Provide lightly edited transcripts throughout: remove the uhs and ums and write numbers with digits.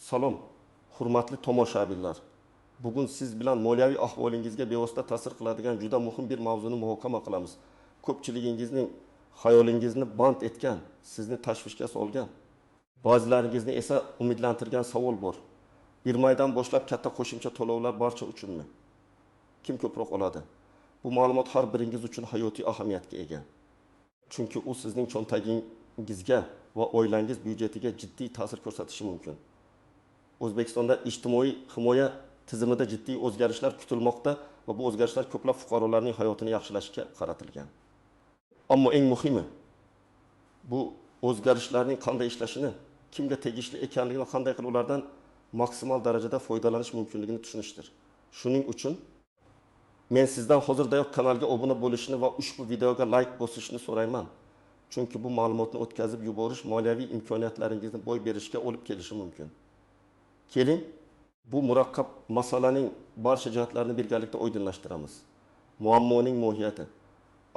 Salom, hurmatli tomoshabinlar. Bugun siz bilan moliyaviy ahvolingizga bevosita ta'sir qiladigan juda muhim bir mavzuni muhokama qilamiz. Ko'pchiligingizning xayolingizni band etgan, sizni tashvishga solgan, ba'zilaringizni esa umidlantirgan savol bor. 1 maydan boshlab katta qo'shimcha to'lovlar barcha uchunmi? Kim ko'proq oladi? Bu ma'lumot har biringiz uchun hayotiy ahamiyatga ega. Chunki u sizning cho'ntagingizga va oilangiz byudjetiga jiddiy ta'sir ko'rsatishi mumkin. O'zbekistonda ijtimoiy himoya tizimida jiddiy o'zgarishlar kutilmoqda va bu o'zgarishlar ko'plab fuqarolarning hayotini yaxshilashga qaratilgan. Ammo eng muhimi, bu o'zgarishlarning qanday ishlashini, kimga tegishli ekanligini va qanday qilib ulardan maksimal darajada foydalanish mumkinligini tushunishdir. Shuning uchun men sizdan hozirdayoq kanalga obuna bo'lishni va ushbu videoga like bosishni so'rayman. Chunki bu ma'lumotni o'tkazib yuborish moliyaviy imkoniyatlaringizni boy berishga olib kelishi mumkin. Keling, bu murakkab masalaning barcha jihatlarini birgalikda oydinlashtiramiz. Muammoning mohiyati.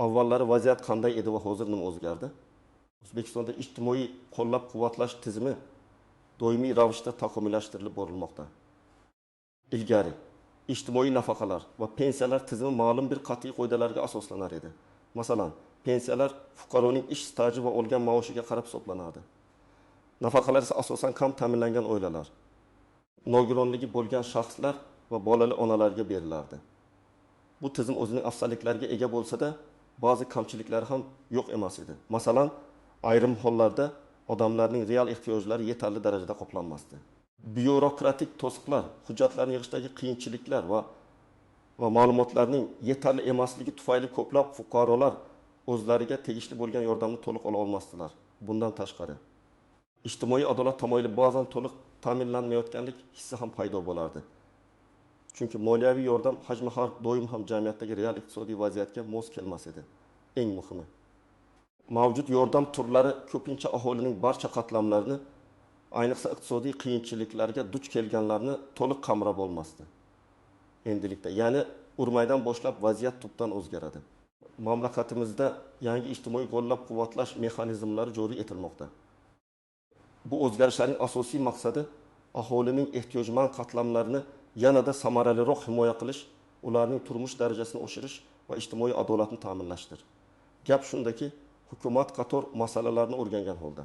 Avvallari vaziyat qanday edi va hozir nima o'zgardi? O'zbekistonda ijtimoiy qo'llab-quvvatlash tizimi doimiy ravishda takomillashtirilib borilmoqda. Ilgari ijtimoiy nafaqalar va pensiyalar tizimi ma'lum bir qat'iy qoidalarga asoslanar edi. Masalan, pensiyalar fuqaroning ish staji va olgan maoshiga qarab hisoblanardi. Nafaqalar esa asosan kam ta'minlangan oilalar, nogironligi bo'lgan shaxslar va bolali onalarga berilardi. Bu tizim o'zining afzalliklariga ega bo'lsa-da, ba'zi kamchiliklari ham yo'q emas edi. Masalan, ayrim hollarda odamlarning real ehtiyojlari yetarli darajada qoplanmasdi. Byurokratik to'siqlar, hujjatlarni yig'ishdagi qiyinchiliklar va ma'lumotlarning yetarli emasligi tufayli ko'plab fuqarolar o'zlariga tegishli bo'lgan yordamni to'liq ola olmasdilar. Bundan tashqari, ijtimoiy adolat tamoyili ba'zan to'liq ta'minlanmayotganlik hissi ham paydo bo'lardi. Chunki moliyaviy yordam hajmi har doim ham jamiyatdagi real iqtisodiy vaziyatga mos kelmas edi. Eng muhimi, mavjud yordam turlari ko'pincha aholining barcha qatlamlarini, ayniqsa iqtisodiy qiyinchiliklarga duch kelganlarni to'liq qamrab olmasdi. Endilikda, ya'ni urmaydan boshlab vaziyat tubdan o'zgaradi. Mamlakatimizda yangi ijtimoiy qo'llab-quvvatlash mexanizmlari joriy etilmoqda. Bu o'zgarishlarning asosiy maqsadi aholining ehtiyojmand qatlamlarini yanada samaraliroq himoya qilish, ularning turmush darajasini oshirish va ijtimoiy adolatni ta'minlashdir. Gap shundaki, hukumat qator masalalarni o'rgangan holda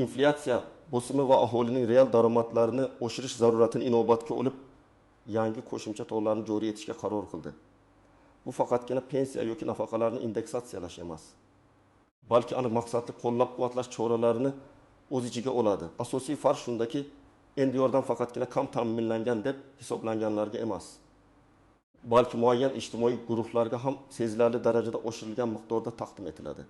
inflyatsiya bosimi va aholining real daromadlarini oshirish zaruratini inobatga olib, yangi qo'shimcha to'lovlarni joriy etishga qaror qildi. Bu faqatgina pensiya yoki nafaqalarni indeksatsiyalash emas, balki aniq maqsadli qo'llab-quvvatlash choralarini o'z ichiga oladi. Asosiy farq shundaki, endi yordam faqatgina kam ta'minlangan deb hisoblanganlarga emas, balki muayyan ijtimoiy guruhlarga ham sezilarli darajada oshirilgan miqdorda taqdim etiladi.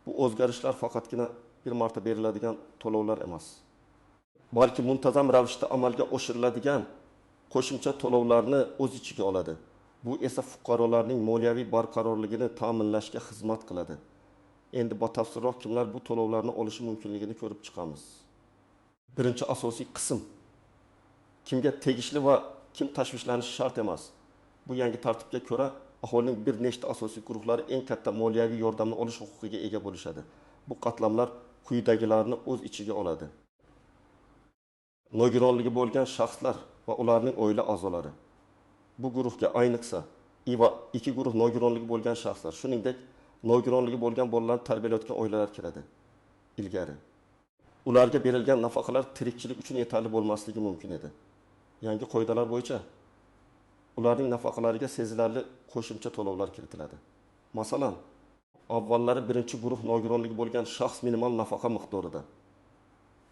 Bu o'zgarishlar faqatgina bir marta beriladigan to'lovlar emas, balki muntazam ravishda amalga oshiriladigan qo'shimcha to'lovlarni o'z ichiga oladi. Bu esa fuqarolarning moliyaviy barqarorligini ta'minlashga xizmat qiladi. Endi batafsilroq kimlar bu to'lovlarni olishi mumkinligini ko'rib chiqamiz. Birinchi asosiy qism, kimga tegishli va kim tashvishlanishi shart emas. Bu yangi tartibga ko'ra aholining bir nechta asosiy guruhlari eng katta moliyaviy yordamni olish huquqiga ega bo'lishadi. Bu qatlamlar quyidagilarni o'z ichiga oladi. Nogironligi bo'lgan shaxslar va ularning oila a'zolari. Bu guruhga ayniqsa va ikki guruh nogironligi bo'lgan shaxslar, shuningdek nogironligi bo'lgan bolalarni tarbiyalayotgan oilalar kiradi. Ilgari ularga berilgan nafaqalar tirikchilik uchun yetarli bo'lmasligi mumkin edi. Yangi qoidalar bo'yicha ularning nafaqalariga sezilarli qo'shimcha to'lovlar kiritiladi. Masalan, avvallari birinchi guruh nogironligi bo'lgan shaxs minimal nafaqa miqdorida,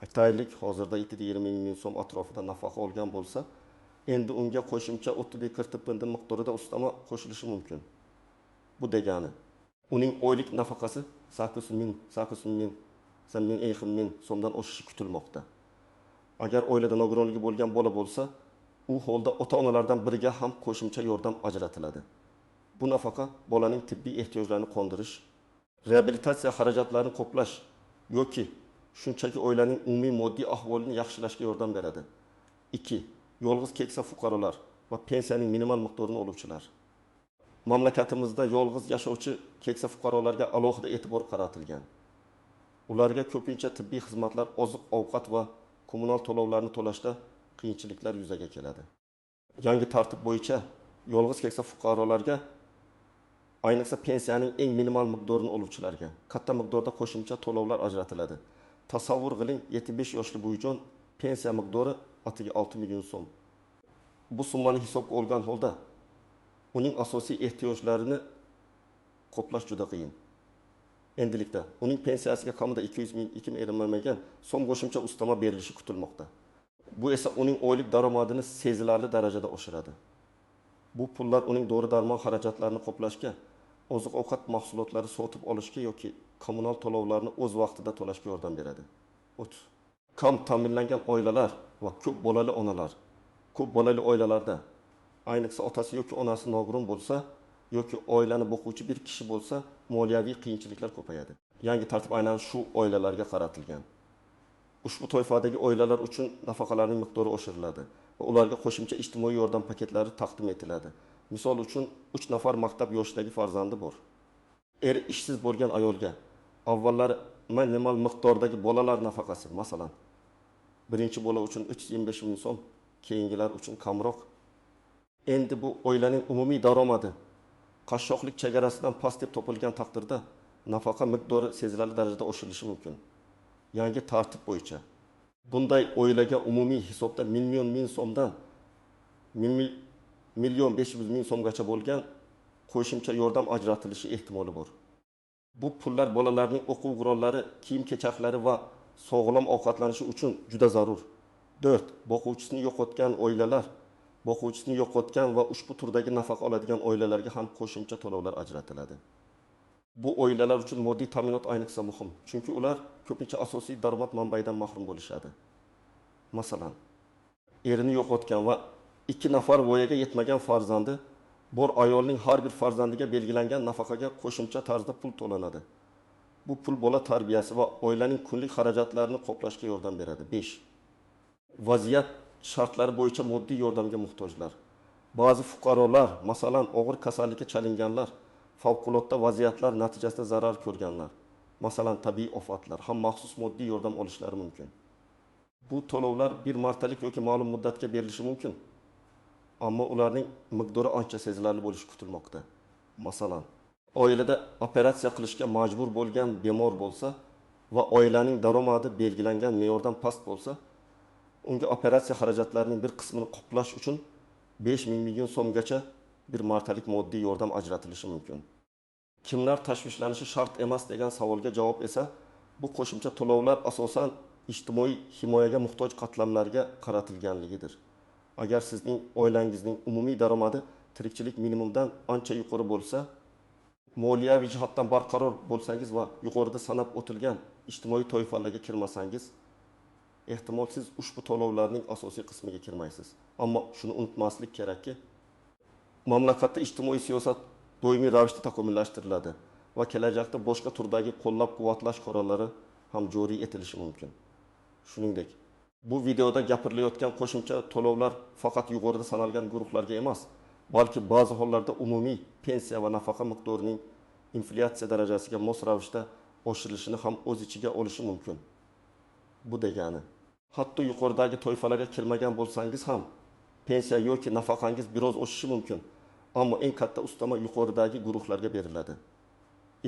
aytaylik, hozirda 720 ming so'm atrofida nafaqa olgan bo'lsa, endi unga qo'shimcha 30 miqdorida ustama qo'shilishi mumkin. Bu degani, uning oylik nafaqasi 8 ming so'mdan oshishi kutilmoqda. Agar oilada nogironligi bo'lgan bola bo'lsa, u holda ota-onalardan biriga ham qo'shimcha yordam ajratiladi. Bu nafaqa bolaning tibbiy ehtiyojlarini qondirish, reabilitatsiya xarajatlarini qoplash yoki shunchaki oilaning umumiy moddiy ahvolini yaxshilashga yordam beradi. 2. Yolg'iz keksa fuqarolar va pensiyaning minimal miqdorini oluvchilar. Mamlakatimizda yolg'iz yashovchi keksa fuqarolarga alohida e'tibor qaratilgan. Ularga ko'pincha tibbiy xizmatlar, oziq-ovqat va kommunal to'lovlarni to'lashda qiyinchiliklar yuzaga keladi. Yangi tartib bo'yicha yolg'iz keksa fuqarolarga, ayniqsa pensiyaning eng minimal miqdorini oluvchilarga katta miqdorda qo'shimcha to'lovlar ajratiladi. Tasavvur qiling, 75 yoshli buvijon pensiya miqdori atigi 6 million so'm. Bu summani hisobga olgan holda uning asosiy ehtiyojlarini qoplash juda qiyin. Endilikda uning pensiyasiga kamida 200 ming, 2 ming so'm qo'shimcha ustama berilishi kutilmoqda. Bu esa uning oylik daromadini sezilarli darajada oshiradi. Bu pullar uning dori-darmon xarajatlarini qoplashga, oziq-ovqat mahsulotlari sotib olishga yoki kommunal to'lovlarni o'z vaqtida to'lashga yordam beradi. 3. Kam ta'minlangan oilalar va ko'p bolali onalar. Ko'p bolali oilalarda, ayniqsa otasi yoki onasi nogiron bo'lsa yoki oilani boquvchi bir kishi bo'lsa, moliyaviy qiyinchiliklar ko'payadi. Yangi tartib aynan shu oilalarga qaratilgan. Ushbu toifadagi oilalar uchun nafaqalarning miqdori oshiriladi va ularga qo'shimcha ijtimoiy yordam paketlari taqdim etiladi. Misol uchun, 3 nafar maktab yoshidagi farzandi bor. Eri ishsiz bo'lgan ayolga avvallari minimal miqdordagi bolalar nafaqasi, masalan, birinchi bola uchun 325 ming so'm, keyingilar uchun kamroq. Endi bu oilaning umumiy daromadi qashshoqlik chegarasidan past deb topilgan taqdirda nafaqa miqdori sezilarli darajada oshirilishi mumkin. Yangi tartib bo'yicha bunday oilaga umumiy hisobda 1 million so'mdan 1 million 500 ming so'mgacha bo'lgan qo'shimcha yordam ajratilishi ehtimoli bor. Bu pullar bolalarning o'quv qurollari, kiyim-kechaklari va sog'lom ovqatlanishi uchun juda zarur. 4. Boquvchisini yo'qotgan oilalar, boquvchisini yo'qotgan va ushbu turdagi nafaqa oladigan oilalarga ham qo'shimcha to'lovlar ajratiladi. Bu oilalar uchun moddiy ta'minot ayniqsa muhim, chunki ular ko'pincha asosiy daromad manbaidan mahrum bo'lishadi. Masalan, erini yo'qotgan va 2 nafar voyaga yetmagan farzandi bor ayolning har bir farzandiga belgilangan nafaqaga qo'shimcha tarzda pul to'lanadi. Bu pul bola tarbiyasi va oilaning kunlik xarajatlarini qoplashga yordam beradi. 5. Vaziyat shartlari bo'yicha moddiy yordamga muhtojlar. Ba'zi fuqarolar, masalan, og'ir kasallikka chalinganlar, favqulodda vaziyatlar natijasida zarar ko'rganlar, masalan, tabiiy ofatlar ham maxsus moddiy yordam olishlari mumkin. Bu to'lovlar bir martalik yoki ma'lum muddatga berilishi mumkin, ammo ularning miqdori ancha sezilarli bo'lishi kutilmoqda. Masalan, oilada operatsiya qilishga majbur bo'lgan bemor bo'lsa va oilaning daromadi belgilangan me'yordan past bo'lsa, unga operatsiya xarajatlarining bir qismini qoplash uchun 5 million so'mgacha bir martalik moddiy yordam ajratilishi mumkin. Kimlar tashvishlanishi shart emas degan savolga javob esa, bu qo'shimcha to'lovlar asosan ijtimoiy himoyaga muhtoj qatlamlarga qaratilganligidir. Agar sizning oilangizning umumiy daromadi tirikchilik minimumdan ancha yuqori bo'lsa, moliyaviy jihatdan barqaror bo'lsangiz va yuqorida sanab o'tilgan ijtimoiy toifalarga kirmasangiz, ehtimol siz ushbu to'lovlarning asosiy qismiga kirmaysiz. Ammo shuni unutmaslik kerakki, mamlakatda ijtimoiy siyosat doimiy ravishda takomillashtiriladi va kelajakda boshqa turdagi qo'llab-quvvatlash choralari ham joriy etilishi mumkin. Shuningdek, bu videoda gapirilayotgan qo'shimcha to'lovlar faqat yuqorida sanalgan guruhlarga emas, balki ba'zi hollarda umumiy pensiya va nafaqa miqdorining inflyatsiya darajasiga mos ravishda oshirilishini ham o'z ichiga olishi mumkin. Bu degani, hatto yuqoridagi toifalarga kirmagan bo'lsangiz ham pensiya yoki nafaqangiz biroz oshishi mumkin, ammo eng katta ustama yuqoridagi guruhlarga beriladi.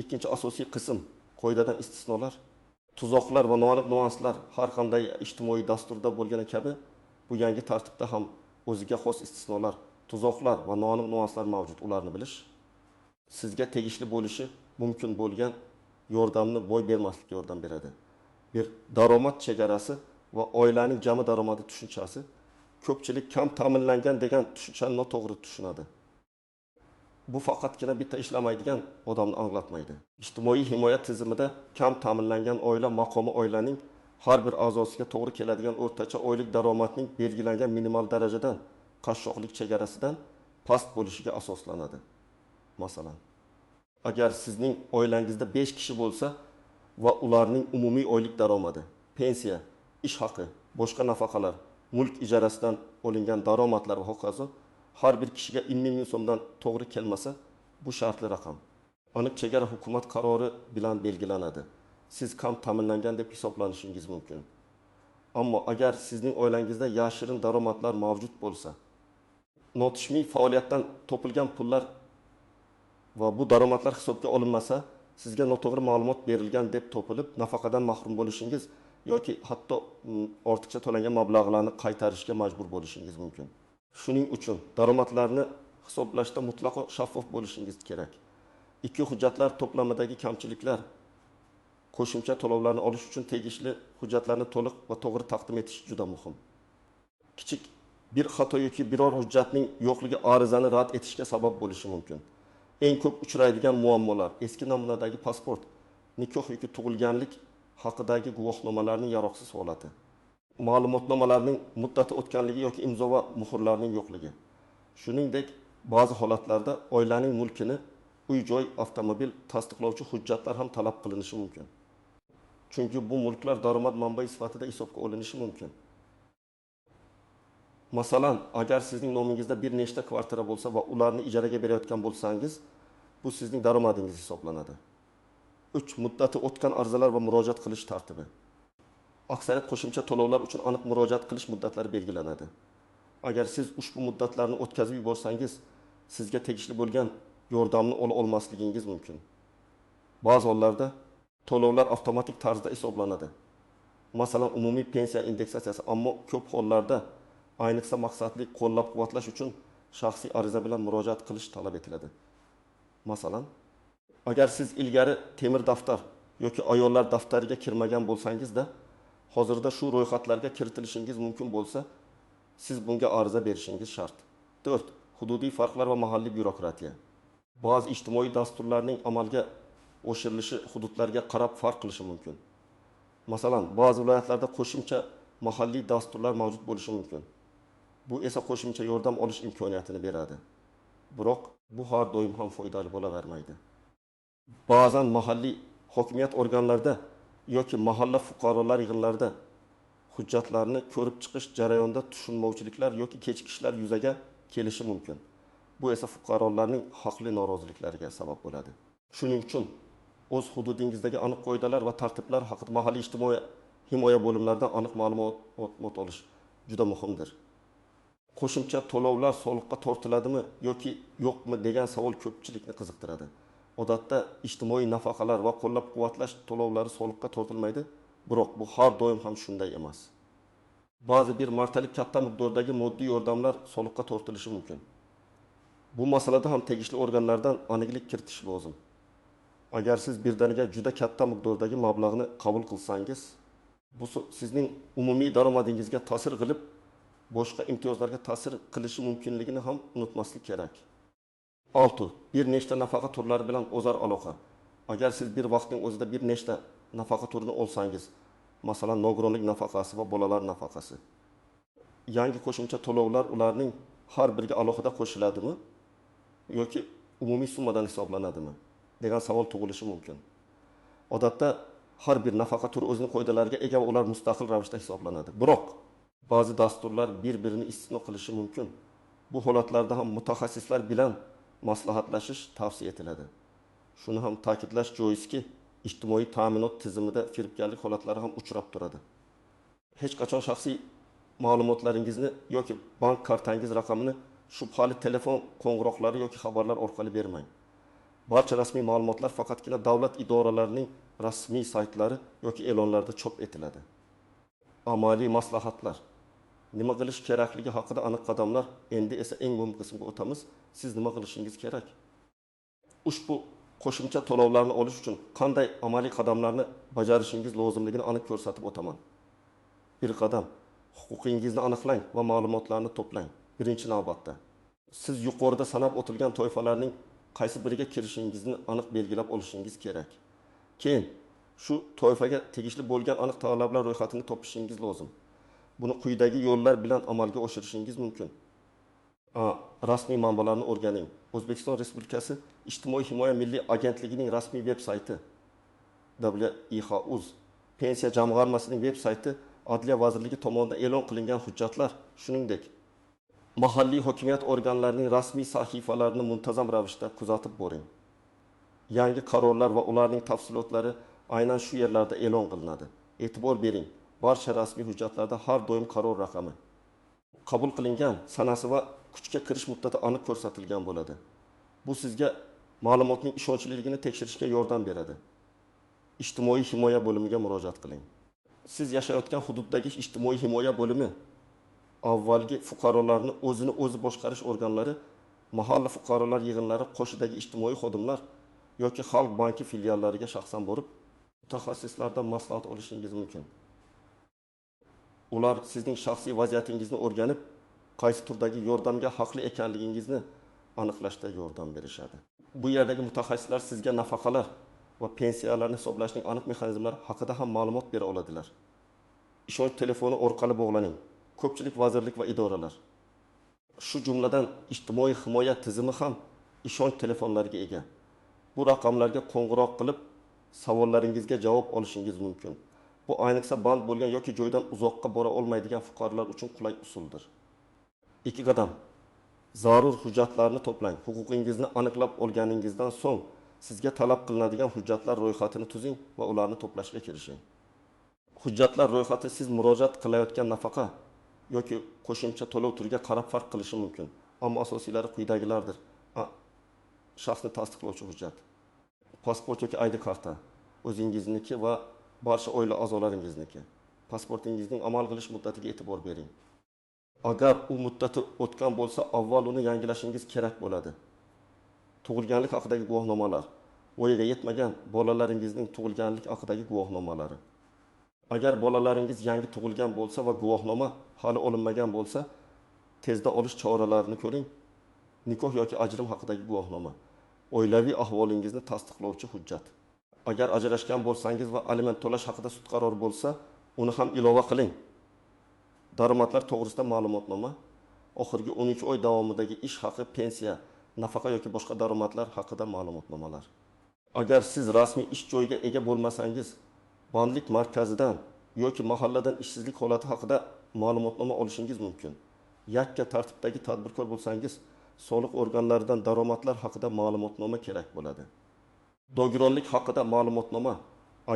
Ikkinchi asosiy qism qoidadan istisnolar, tuzoqlar va noaniq nuanslar har qanday ijtimoiy dasturda bo'lgani kabi bu yangi tartibda ham o'ziga xos istisnolar, tuzoqlar va noaniq nuanslar mavjud. Ularni bilish sizga tegishli bo'lishi mumkin bo'lgan yordamni boy bermaslikka yordam beradi. Bir daromad chegarasi va oilaning jami daromadi tushunchasi ko'pchilik kam ta'minlangan degan tushunchani noto'g'ri tushunadi. Bu faqatgina bitta ishlamaydigan odamni anglatmaydi. Ijtimoiy himoya tizimida kam ta'minlangan oila maqomi oilaning har bir a'zosiga to'g'ri keladigan o'rtacha oylik daromadning belgilangan minimal darajadan, qashshoqlik chegarasidan past bo'lishiga asoslanadi. Masalan, agar sizning oilangizda 5 kishi bo'lsa va ularning umumiy oylik daromadi, pensiya, ish haqi, boshqa nafaqalar, mulk ijarasidan olingan daromadlar va hokazo har bir kishiga 10 ming so'mdan to'g'ri kelmasa, bu shartli raqam. Aniq chegara hukumat qarori bilan belgilanadi. Siz kam ta'minlangan deb hisoblanishingiz mumkin. Ammo agar sizning oilangizda yashirin daromadlar mavjud bo'lsa, notismiy faoliyatdan topilgan pullar va bu daromadlar hisobga olinmasa, sizga noto'g'ri ma'lumot berilgan deb topilib, nafaqadan mahrum bo'lishingiz yoki hatto ortiqcha to'langan mablag'larni qaytarishga majbur bo'lishingiz mumkin. Shuning uchun daromadlarni hisoblashda mutlaqo shaffof bo'lishingiz kerak. 2 hujjatlar to'plamidagi kamchiliklar qo'shimcha to'lovlarni olish uchun tegishli hujjatlarni to'liq va to'g'ri taqdim etish juda muhim. Kichik bir xato yoki biror hujjatning yo'qligi arizani rad etishga sabab bo'lishi mumkin. Eng ko'p uchraydigan muammolar: eski namunadagi pasport, nikoh yoki tug'ilganlik haqidagi guvohnomalarning yaroqsiz holati, ma'lumotnomalarning muddati o'tganligi yoki imzo va muhrlarning yo'qligi. Shuningdek, ba'zi holatlarda oilaning mulkini, uy-joy, avtomobil tasdiqlovchi hujjatlar ham talab qilinishi mumkin. Chunki bu mulklar daromad manbai sifatida hisobga olinishi mumkin. Masalan, agar sizning nomingizda bir nechta kvartira bo'lsa va ularni ijaraga berayotgan bo'lsangiz, bu sizning daromadingiz hisoblanadi. 3. Muddati o'tgan arizalar va murojaat qilish tartibi. Aksariyat qo'shimcha to'lovlar uchun aniq murojaat qilish muddatlari belgilanadi. Agar siz ushbu muddatlarni o'tkazib yuborsangiz, sizga tegishli bo'lgan yordamni ola olmasligingiz mumkin. Ba'zi hollarda to'lovlar avtomatik tarzda hisoblanadi. Masalan, umumiy pensiya indeksatsiyasi, ammo ko'p hollarda ayniqsa maqsadli qo'llab-quvvatlash uchun shaxsiy ariza bilan murojaat qilish talab etiladi. Masalan, agar siz ilgari temir daftar yoki ayollar daftariga kirmagan bo'lsangizda, hozirda shu ro'yxatlarga kiritilishingiz mumkin bo'lsa, siz bunga ariza berishingiz shart. 4. Hududiy farqlar va mahalliy byurokratiya. Ba'zi ijtimoiy dasturlarning amalga oshirilishi hududlarga qarab farq qilishi mumkin. Masalan, ba'zi viloyatlarda qo'shimcha mahalliy dasturlar mavjud bo'lishi mumkin. Bu esa qo'shimcha yordam olish imkoniyatini beradi. Biroq bu har doim ham foydali bo'lavermaydi. Ba'zan mahalliy hokimiyat organlarida yoki mahalla fuqarolar yig'inlarida hujjatlarni ko'rib chiqish jarayonida tushunmovchiliklar yoki kechikishlar yuzaga kelishi mumkin. Bu esa fuqarolarning haqli noroziliklariga sabab bo'ladi. Shuning uchun o'z hududingizdagi aniq qoidalar va tartiblar haqida mahalliy ijtimoiy himoya bo'limlaridan aniq ma'lumot olish juda muhimdir. Qo'shimcha to'lovlar soliqqa tortiladimi yoki yo'qmi degan savol ko'pchilikni qiziqtiradi. Odatda ijtimoiy nafaqalar va qo'llab-quvvatlash to'lovlari soliqqa tortilmaydi, biroq bu har doim ham shunday emas. Ba'zi bir martalik katta miqdordagi moddiy yordamlar soliqqa tortilishi mumkin. Bu masalada ham tegishli organlardan aniqlik kiritish lozim. Agar siz birdaniga juda katta miqdordagi mablag'ni qabul qilsangiz, bu sizning umumiy daromadingizga ta'sir qilib, boshqa imtiyozlarga ta'sir qilishi mumkinligini ham unutmaslik kerak. 6. Bir nechta nafaqa turlari bilan o'zaro aloqa. Agar siz bir vaqtning o'zida bir nechta nafaqa turini olsangiz, masalan, nogironlik nafaqasi va bolalar nafaqasi, yangi qo'shimcha to'lovlar ularning har biriga alohida qo'shiladimi yoki umumiy summadan hisoblanadimi degan savol tug'ilishi mumkin. Odatda har bir nafaqa turi o'zining qoidalariga ega va ular mustaqil ravishda hisoblanadi. Biroq ba'zi dasturlar bir-birini istisno qilishi mumkin. Bu holatlarda ham mutaxassislar bilan maslahatlashish tavsiya etiladi. Shuni ham ta'kidlash joizki, ijtimoiy ta'minot tizimida firibgarlik holatlari ham uchrab turadi. Hech qachon shaxsiy ma'lumotlaringizni yoki bank kartangiz raqamini shubhali telefon qo'ng'iroqlari yoki xabarlar orqali bermang. Barcha rasmiy ma'lumotlar faqatgina davlat idoralarining rasmiy saytlari yoki e'lonlarida chop etiladi. Amaliy maslahatlar. Nima qilish kerakligi haqida aniq qadamlar. Endi esa eng muhim qismga o'tamiz. Siz nima qilishingiz kerak? Ushbu qo'shimcha to'lovlarni olish uchun qanday amaliy qadamlarni bajarishingiz lozimligini aniq ko'rsatib o'taman. Bir qadam: huquqingizni aniqlang va ma'lumotlarni to'plang. Birinchi navbatda siz yuqorida sanab o'tilgan toifalarning qaysi biriga kirishingizni aniq belgilab olishingiz kerak. Keyin shu toifaga tegishli bo'lgan aniq talablar ro'yxatini topishingiz lozim. Buni quyidagi yo'llar bilan amalga oshirishingiz mumkin. A. Rasmiy manbalarni o'rganing. O'zbekiston Respublikasi Ijtimoiy himoya milliy agentligining rasmiy veb sayti WIH.uz, Pensiya jamg'armasining veb sayti, Adliya vazirligi tomonidan e'lon qilingan hujjatlar, shuningdek, mahalliy hokimiyat organlarining rasmiy sahifalarini muntazam ravishda kuzatib boring. Yangi qarorlar va ularning tafsilotlari aynan shu yerlarda e'lon qilinadi. E'tibor bering. Barcha rasmiy hujjatlarda har doim qaror raqami, qabul qilingan sanasi va kuchga kirish muddati aniq ko'rsatilgan bo'ladi. Bu sizga ma'lumotning ishonchliligini tekshirishga yordam beradi. Ijtimoiy himoya bo'limiga murojaat qiling. Siz yashayotgan hududdagi ijtimoiy himoya bo'limi avvalgi fuqarolarni o'zini o'zi boshqarish organlari, mahalla fuqarolar yig'inlari qo'shidagi ijtimoiy xodimlar yoki Xalq banki filiallariga shaxsan borib, mutaxassislardan maslahat olishingiz mumkin. Ular sizning shaxsiy vaziyatingizni o'rganib, qaysi turdagi yordamga haqli ekanligingizni aniqlashda yordam berishadi. Bu yerdagi mutaxassislar sizga nafaqalar va pensiyalarni hisoblashning aniq mexanizmlari haqida ham ma'lumot bera oladilar. Ishonch telefoni orqali bog'laning. Ko'pchilik vazirlik va idoralar, shu jumladan ijtimoiy himoya tizimi ham ishonch telefonlariga ega. Bu raqamlarga qo'ng'iroq qilib, savollaringizga javob olishingiz mumkin. Bu ayniqsa band bo'lgan yoki joydan uzoqqa bora olmaydigan fuqarolar uchun qulay usuldir. 2 qadam. Zarur hujjatlarni to'plang. Huquqingizni aniqlab olganingizdan so'ng sizga talab qilinadigan hujjatlar ro'yxatini tuzing va ularni to'plashga kirishing. Hujjatlar ro'yxati siz murojaat qilayotgan nafaqa yoki qo'shimcha to'lov turiga qarab farq qilishi mumkin. Ammo asosiylari quyidagilardir. A. Shaxsni tasdiqlovchi hujjat. Pasport yoki ID karta, o'zingizniki va barcha oila a'zolaringizniki. Pasportingizning amal qilish muddatiga e'tibor bering. Agar u muddati o'tgan bo'lsa, avval uni yangilashingiz kerak bo'ladi. Tug'ilganlik haqidagi guvohnomalar, voyaga yetmagan bolalaringizning tug'ilganlik haqidagi guvohnomalari. Agar bolalaringiz yangi tug'ilgan bo'lsa va guvohnoma hali olinmagan bo'lsa, tezda olish choralarini ko'ring. Nikoh yoki ajrim haqidagi guvohnoma, oilaviy ahvolingizni tasdiqlovchi hujjat. Agar ajrashgan bo'lsangiz va aliment to'lash haqida sud qarori bo'lsa, uni ham ilova qiling. Daromadlar to'g'risida ma'lumotnoma, oxirgi 12 oy davomidagi ish haqi, pensiya, nafaqa yoki boshqa daromadlar haqida ma'lumotnomalar. Agar siz rasmiy ish joyiga ega bo'lmasangiz, bandlik markazidan yoki mahalladan ishsizlik holati haqida ma'lumotnoma olishingiz mumkin. Yakka tartibdagi tadbirkor bo'lsangiz, soliq organlaridan daromadlar haqida ma'lumotnoma kerak bo'ladi. Nogironlik haqida ma'lumotnoma.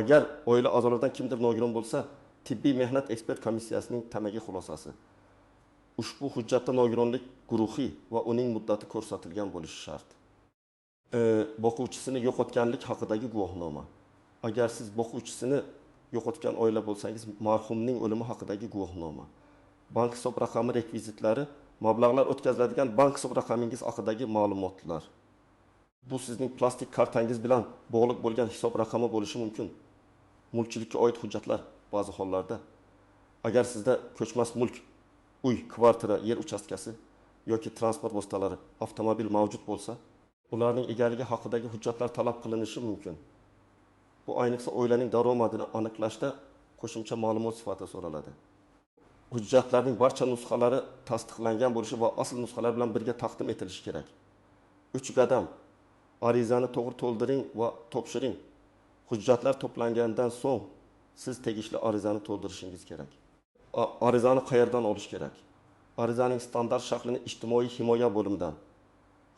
Agar oila a'zolaridan kimdir nogiron bo'lsa, tibbiy mehnat ekspert komissiyasining tamaki xulosasi. Ushbu hujjatda nogironlik guruhi va uning muddati ko'rsatilgan bo'lishi shart. Boquvchisini yo'qotganlik haqidagi guvohnoma. Agar siz boquvchisini yo'qotgan oila bo'lsangiz, marhumning o'limi haqidagi guvohnoma. Bank hisob raqami rekvizitlari, mablag'lar o'tkaziladigan bank hisob raqamingiz haqidagi ma'lumotlar. Bu sizning plastik kartangiz bilan bog'liq bo'lgan hisob raqami bo'lishi mumkin. Mulkchilikka oid hujjatlar ba'zi hollarda. Agar sizda ko'chmas mulk, uy, kvartira, yer uchastkasi yoki transport vositalari, avtomobil mavjud bo'lsa, ularning egaligi haqidagi hujjatlar talab qilinishi mumkin. Bu ayniqsa oilaning daromadini aniqlashda qo'shimcha ma'lumot sifatida so'raladi. Hujjatlarning barcha nusxalari tasdiqlangan bo'lishi va asl nusxalar bilan birga taqdim etilishi kerak. 3 qadam. Arizani to'g'ri to'ldiring va topshiring. Hujjatlar to'plangandan so'ng siz tegishli arizani to'ldirishingiz kerak. Arizani qayerdan olish kerak? Arizaning standart shaklini ijtimoiy himoya bo'limidan,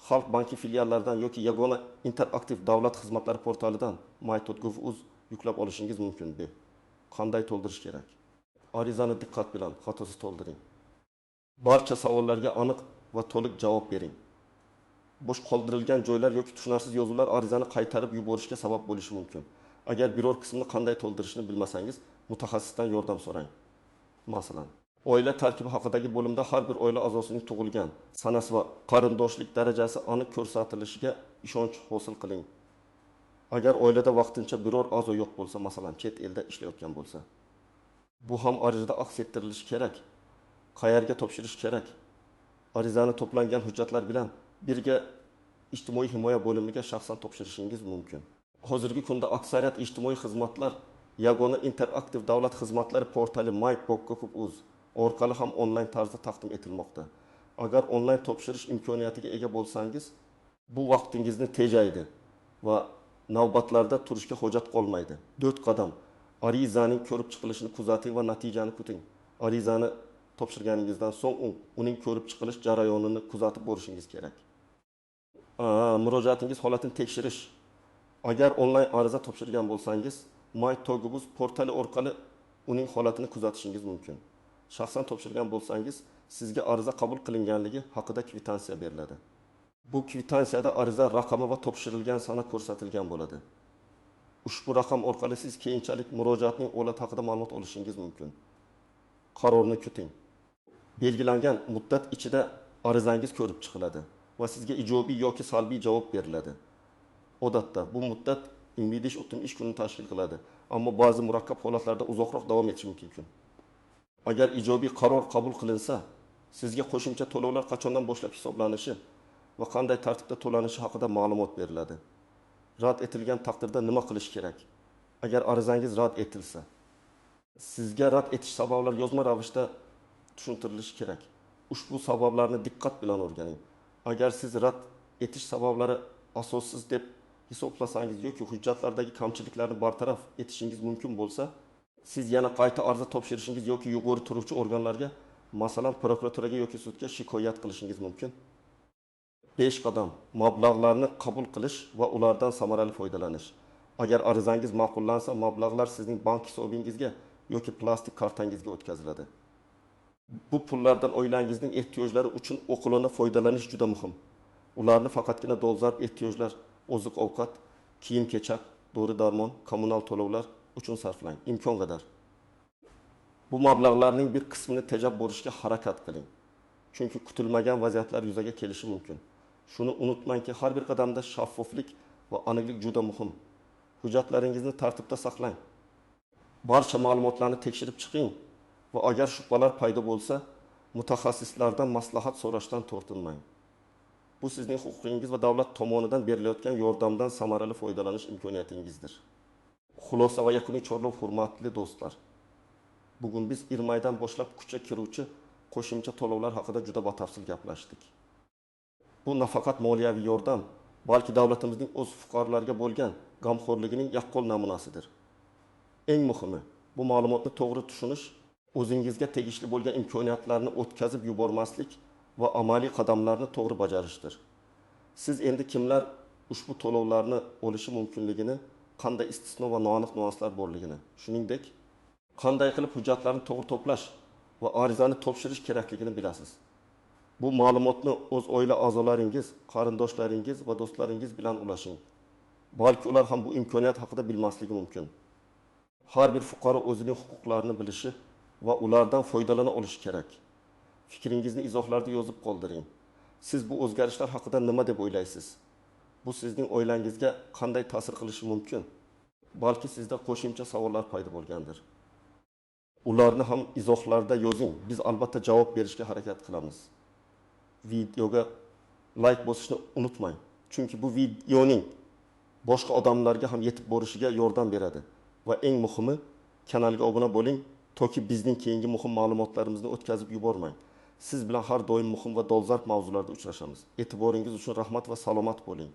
Xalq banki filiallaridan yoki yagona interaktiv davlat xizmatlari portalidan my.gov.uz yuklab olishingiz mumkin. B. Qanday to'ldirish kerak? Arizani diqqat bilan, xatosiz to'ldiring. Barcha savollarga aniq va to'liq javob bering. Bo'sh qoldirilgan joylar yoki tushunarsiz yozuvlar arizani qaytarib yuborishga sabab bo'lishi mumkin. Agar biror qismini qanday to'ldirishni bilmasangiz, mutaxassisdan yordam so'rang. Masalan, oila tarkibi haqidagi bo'limda har bir oila a'zosining tug'ilgan sanasi va qarindoshlik darajasi aniq ko'rsatilishiga ishonch hosil qiling. Agar oilada vaqtincha biror a'zo yo'q bo'lsa, masalan, chet elda ishlayotgan bo'lsa, bu ham arizada aks ettirilishi kerak. Qayerga topshirish kerak? Arizani to'plangan hujjatlar bilan birga ijtimoiy himoya bo'limiga shaxsan topshirishingiz mumkin. Hozirgi kunda aksariyat ijtimoiy xizmatlar yagona interaktiv davlat xizmatlari portali my.gov.uz orqali ham onlayn tarzda taqdim etilmoqda. Agar onlayn topshirish imkoniyatiga ega bo'lsangiz, bu vaqtingizni tejaydi va navbatlarda turishga hojat qolmaydi. 4 qadam. Arizaning ko'rib chiqilishini kuzating va natijani kuting. Arizani topshirganingizdan so'ng uning ko'rib chiqilish jarayonini kuzatib borishingiz kerak. Murojaatingiz holatini tekshirish. Agar onlayn ariza topshirgan bo'lsangiz, My.gov.uz portali orqali uning holatini kuzatishingiz mumkin. Shaxsan topshirgan bo'lsangiz, sizga ariza qabul qilinganligi haqida kvitansiya beriladi. Bu kvitansiyada ariza raqami va topshirilgan sana ko'rsatilgan bo'ladi. Ushbu raqam orqali siz keyinchalik murojaatning holati haqida ma'lumot olishingiz mumkin. Qarorni kuting. Belgilangan muddat ichida arizangiz ko'rib chiqiladi va sizga ijobiy yoki salbiy javob beriladi. Odatda bu muddat 25-30 ish kunini tashkil qiladi, ammo ba'zi murakkab holatlarda uzoqroq davom etishi mumkin. Agar ijobiy qaror qabul qilinsa, sizga qo'shimcha to'lovlar qachondan boshlab hisoblanishi va qanday tartibda to'lanishi haqida ma'lumot beriladi. Rad etilgan taqdirda nima qilish kerak? Agar arizangiz rad etilsa, sizga rad etish sabablari yozma ravishda tushuntirilishi kerak. Ushbu sabablarni diqqat bilan o'rganing. Agar siz rad etish sabablari asossiz deb hisoblasangiz yoki hujjatlardagi kamchiliklarni bartaraf etishingiz mumkin bo'lsa, siz yana qayta ariza topshirishingiz yoki yuqori turuvchi organlarga, masalan, prokuraturaga yoki sudga shikoyat qilishingiz mumkin. 5 qadam: mablag'larni qabul qilish va ulardan samarali foydalanish. Agar arizangiz ma'qullansa, mablag'lar sizning bank hisobingizga yoki plastik kartangizga o'tkaziladi. Bu pullardan oilangizning ehtiyojlari uchun oqilona foydalanish juda muhim. Ularni faqatgina dolzarb ehtiyojlar, oziq-ovqat, kiyim-kechak, dori-darmon, kommunal to'lovlar uchun sarflang, imkon qadar. Bu mablag'larning bir qismini tejab borishga harakat qiling. Chunki kutilmagan vaziyatlar yuzaga kelishi mumkin. Shuni unutmangki, har bir qadamda shaffoflik va aniqlik juda muhim. Hujjatlaringizni tartibda saqlang. Barcha ma'lumotlarni tekshirib chiqing va agar shubhalar paydo bo'lsa, mutaxassislardan maslahat so'rashdan tortinmang. Bu sizning huquqingiz va davlat tomonidan berilayotgan yordamdan samarali foydalanish imkoniyatingizdir. Xulosa va yakuniy chorlov. Hurmatli do'stlar, bugun biz iyirmaydan boshlab kuchga kiruvchi qo'shimcha to'lovlar haqida juda batafsil gaplashdik. Bu nafaqat moliyaviy yordam, balki davlatimizning o'z fuqarolariga bo'lgan g'amxo'rligining yaqqol namunasidir. Eng muhimi, bu ma'lumotni to'g'ri tushunish, o'zingizga tegishli bo'lgan imkoniyatlarni o'tkazib yubormaslik va amaliy qadamlarni to'g'ri bajarishdir. Siz endi kimlar ushbu to'lovlarni olishi mumkinligini, qanday istisno va noaniq nuanslar borligini, shuningdek, qanday qilib hujjatlarni to'g'ri to'plash va arizani topshirish kerakligini bilasiz. Bu ma'lumotni o'z oila a'zolaringiz, qarindoshlaringiz va do'stlaringiz bilan ulashing. Balki ular ham bu imkoniyat haqida bilmasligi mumkin. Har bir fuqaro o'zining huquqlarini bilishi va ulardan foydalana olishi kerak. Fikringizni izohlarda yozib qoldiring. Siz bu o'zgarishlar haqida nima deb o'ylaysiz? Bu sizning oilangizga qanday ta'sir qilishi mumkin? Balki sizda qo'shimcha savollar paydo bo'lgandir. Ularni ham izohlarda yozing. Biz albatta javob berishga harakat qilamiz. Videoga like bosishni unutmang. Chunki bu videoning boshqa odamlarga ham yetib borishiga yordam beradi. Va eng muhimi, kanalga obuna bo'ling, toki bizning keyingi muhim ma'lumotlarimizni o'tkazib yubormang. Siz bilan har doim muhim va dolzarb mavzularda uchrashamiz. E'tiboringiz uchun rahmat va salomat bo'ling.